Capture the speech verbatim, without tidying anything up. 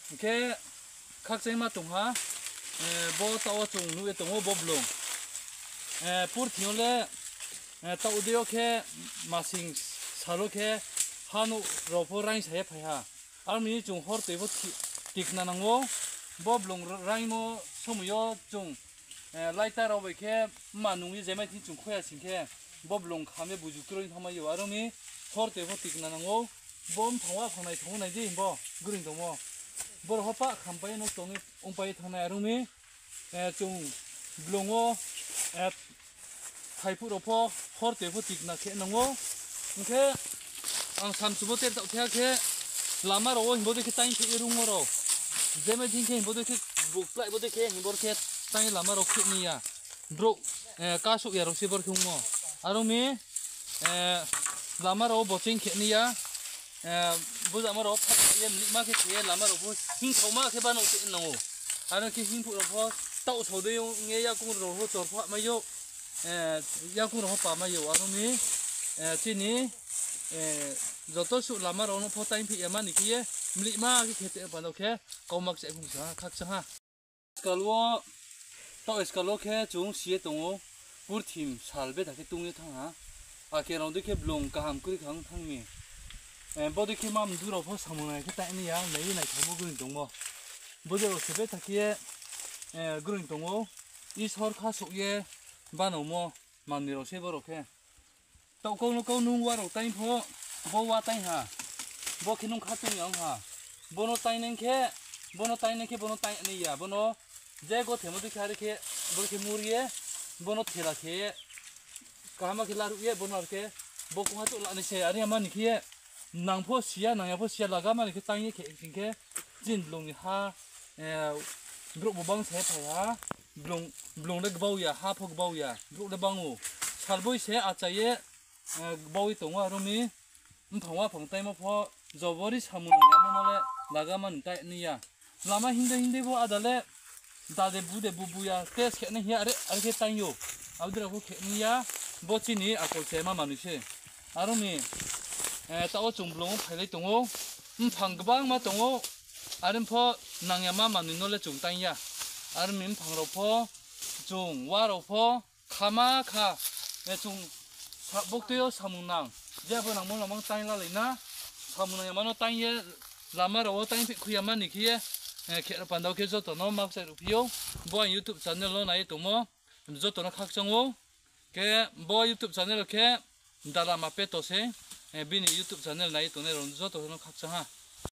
Hing khe khakchangma tong ha, bo taoh wo chung nuh ye tong ou bo blung. Purthing yo le, taoh dei yo khe masing sal wo khe ha nouh rao pho raingsa ye phai ha. Aro mi chung hor toi pho tikna nang ou. Bo blung raingmo somoi yo chung lighter rao bai khe mma nung ye jemai thing chung khui ya sing khe, bo blung kham ye buju kroi thanngmai ou. Aro mi hor toi pho tikna nang ou. Bo mphang wa phang naithao nai di, bo groing tongmo. Boro pho pah khampai ye nosto ongpai ye thanng nai. Aro mi chung blung wo, thai phuh rao pho hor toi pho tikna khe nang ou. Hing khe ang samchumo ter taoh khe khe lama rao wo himbo dei khe taing khe ye rungmo rao. Jemai thing khe himbo dei khe bukplai bo dei khe himbo khe taing ye lama rao khe nai ya. Brouh kasouh ya rao se bor khe ongmo. Aro mi lama rao wo boching khe nai ya. Buzama rao phaih ye mlihma khe khe ye lama rao pho hingthaoma khe bano khe nang ou. Aro khe hingphuh rao pho taoh sao dei ong ye yakoung rao pho chor pho mai ou. Yakoung rao pho pa mai ou. Aro mi chini joto suh lama rao no pho taing phih ya mani khe ye mlihma khe khe te panda khe kauma kchai phung sa ha, khakchang ha. Skal wo, taoh skal wo khe chung si ye tong ou, purthim sal betha khe tung ye thanng ha. Ake rao dei khe blung kaham kroi kha ong thanng mi. Bo dei khe ma mdu rao pho samung nai khe taing nai ya, nai ye naithaomo groing tongmo. Bo dei rao se betha khe ye groing tong ou, Isor khasouh ye banomo manoi rao se bo rao khe. Taoh kau no kau nung wa rao taing pho, bo wa taing ha. Bo khe nung kha tong ya ong ha. Bo no taingnai khe, bo no taingnai khe, bo no taing nai ya. Bo no je gothemo dei khe are khe, bo khe muri ye, bo no thela khe, kaham khe laruh ye, bo no are khe, bo kongha chouh la nai se, are ya mani khe ye, nang pho si ya, nang ya pho si ya, laga mani khe taing ye khe sing khe, chini blung ni ha, brouh bo bang se phai ha, blung le gbau ya, ha pho gbau ya, brouh le bang ou. Salboi se achai ye, gbau ye tong ou, aro mi mphang wa phang taimo pho, jobori samung nang yamo no le laga mani taing nai ya. Lama hingdei hingdei bo ada le, da de bu de bu bu ya, test khe nai hing ye are, are khe taing ou. Abo dei rao pho khe nai ya, bo chini akol se ma manoi se. Aro mi, taoh wo chung blung wo phailai tong ou, mphang gbangma tong ou, are pho nang yama manoi no le chung taing ya. Aro mi mphang rao pho, chung wa rao pho, khama kha, chung sa-, buktui yo samung nang, je pho nangmo lamang taing lalai na, samung nang yama no taing ye, lama rao wo taing phih khui ya mani khe ye, khe rao panda khe joto no ma kchai ruh phi ou, bo ang YouTube channel no nai ye tongmo, joto no khakchang ou, khe bo YouTube channel khe Dalama Peto se, bini YouTube channel nai ye tongnai rao joto no khakchang ha.